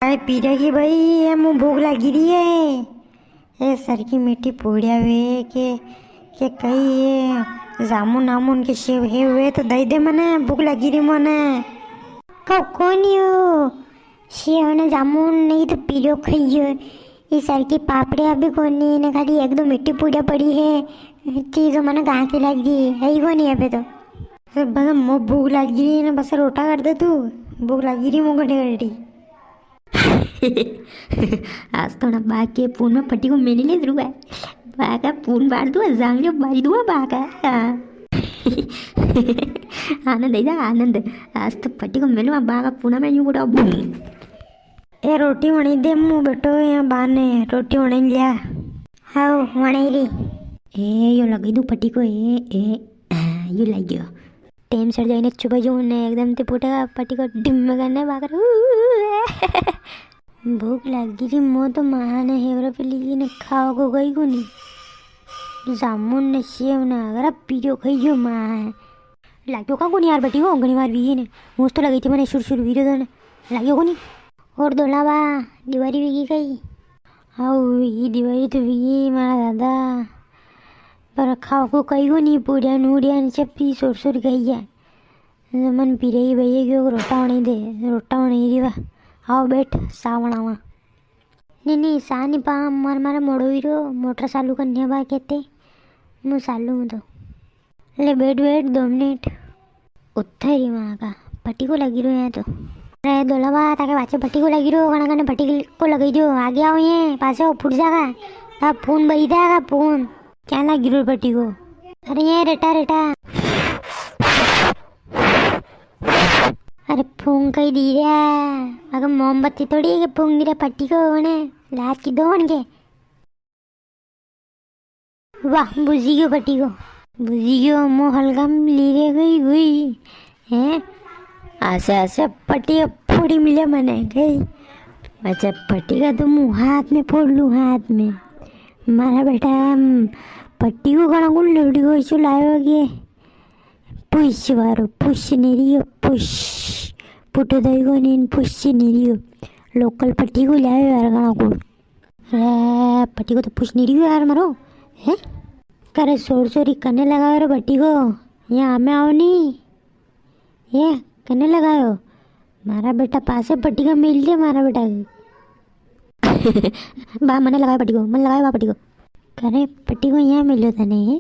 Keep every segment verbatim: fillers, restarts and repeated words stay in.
अरे पीरिया की बाई, ये मूं भूख लागी री है। ए सर की मीठी पूड़िया वे के, के कई ये जामुन आमुन के सेव है वे तो दई दे मने, भूख लागी री मने। को कोनी हो सेव ने जामुन, नी तो पीरियो खाइयो। ई सर की पापड़िया भी कोनी ने, खाली एक दो मीठी पूड़िया पड़ी है। चीज मने गां की लागी है ही कोनी अबे तो। अरे बस मो भूख लागी री ने, बस रोटा कर दे तू, भूख लागी री मो घड़ी घड़ी। आज तो ना बा के पून में पट्टी को मेली ले जरूर है। बा का पून बार दूं, जांगलियो बारी दूं बा का। हाँ। आनंद आई जा, आनंद। आज तो पट्टी को मेलूं बा का पूना में यूं गोटा। ए रोटी वणी दे, मूं बैठो यां बाने, रोटी वणी लिया। हाउ, वणी री। ए, यो लगी दूं पट्टी को, ए, ए, हाँ, यो लग गयो। टेम सर जाइने चुप जो ने एकदम ते पुटेगा पट्टी को डिम करने बाकर। भूख लागी री मो तो, मां ने हेवरा पे ली ने खावा को गई कोनी। जामुन ने सेव ने अगरा पीरियो खाई गयो मां। लाग्यो का कोनी यार पट्टी को, घणी बार वी ने। मूं तो लगाई थी मने, सुर सुर वीरो तो ने। लाग्यो कोनी। और दोला बा, दिवारी वीगी कई? हाउ, वीगी दिवारी तो वीगी मारा दादा। पर खावा को कई कोनी, पूड़िया नूड़िया ने चप्पी सोर सोर गई है। मन पीरे ही भैया क्यों रोटा होने दे, रोटा होने ही रिवा। आओ बैठ, सा बनावा। नी, नी, सा नी पा, मार, मारे मोड़ो वीरो, मोटर चालू करने बा कहते। मूं चालू हूं तो। ले बैठ, बैठ, दो मिनट। उठा री मां का, पट्टी को लगी रो है तो। अरे दोला बा, ताके पाछे पट्टी को लगी रो, कणा कणे पट्टी को लगी जो, आगे आओ ये, पाछे आओ, फूट जागा। ता फोन बही जागा, फोन। क्या लगी रो पट्टी को? अरे ये रेटा, रेटा। अरे फूंक ही दी रे। अगर मोमबत्ती थोड़ी है कि फूंक दी रे पट्टी को, वणे लाज की दो वणके। वाह, बुझी गयो पट्टी को। बुझी गयो, मो हल्का में ली रे गई हुई। हैं? आसे, आसे पट्टी का फोड़ी मिले मने गई। अच्छा, पट्टी का तो मूं हाथ में फोड़ लूं, हाथ में। मारा बेटा, हम पट्टी को कणा को लड़ी को इशू लायो के? पुश वारो, पुश नी रियो, पुश। पुटो दई को नी, पुश नी रियो। लोकल पट्टी को लायो यार कणा को। अरे, पट्टी को तो पुश नी रियो यार मारो। हैं? करे सोर सोरी कने लगायो रे पट्टी को? यां हमें आओ नी। ये कने लगायो? मारा बेटा पासे पट्टी को मिल गया मारा बेटा। बा, मने लगायो पट्टी को, मने लगायो बा पट्टी को। करे पट्टी को यां मिल्यो तने, हैं?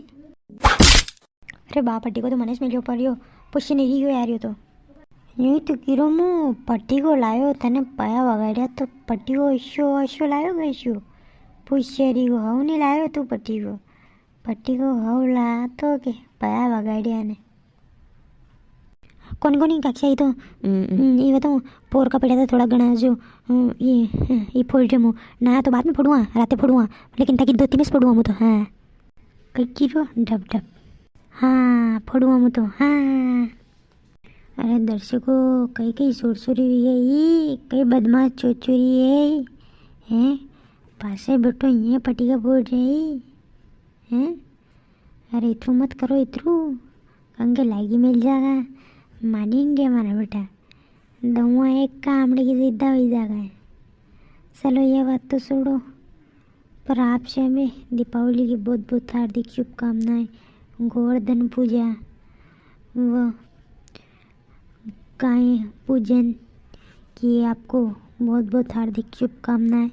अरे बा, पट्टी को तो मने ज मिल्यो, पर यो पुश नी रियो यार, यो तो। यूं तो किरो मूं पट्टी को लायो, तने पाया वगाड़िया तो पट्टी को इशो, इशो लायो गयो इशो। पुश री को हाउ नी लायो तू पट्टी को। पट्टी को हाउ ला तो के पाया वगाड़िया ने। कोनी, कोनी, काकी सा, ये तो, हम्म, हम्म, ये बताऊँ, पोर का पड़ा था थोड़ा घणा जो, हम्म, ये, हम्म, ये फोड़ रे मूं। ना तो बाद में फोड़ूंगा, राते फोड़ूंगा, लेकिन ताकि धोती में से फोड़ूंगा मूं तो, हाँ। कई किरो डब डब। हाँ, फोड़ूंगा मूं तो, हाँ। अरे दर्शकों, कई कई सुरसुरी हुई है, ये कई बदमाश चोचुरी है, हैं? पासे बैठो, ये पट्टी का फोड़ रे, हैं? अरे इतरू मत करो, इतरू। कंगे लागी मिल जागा, मानी नी रे मारा बेटा। दवा एक कामड़े की जिद्दा हुई जागा है। चलो, ये बात तो छोड़ो, पर आपसे हमें दीपावली की बहुत बहुत हार्दिक शुभकामनाएं। गोवर्धन पूजा व गाय पूजन की आपको बहुत बहुत हार्दिक शुभकामनाएं।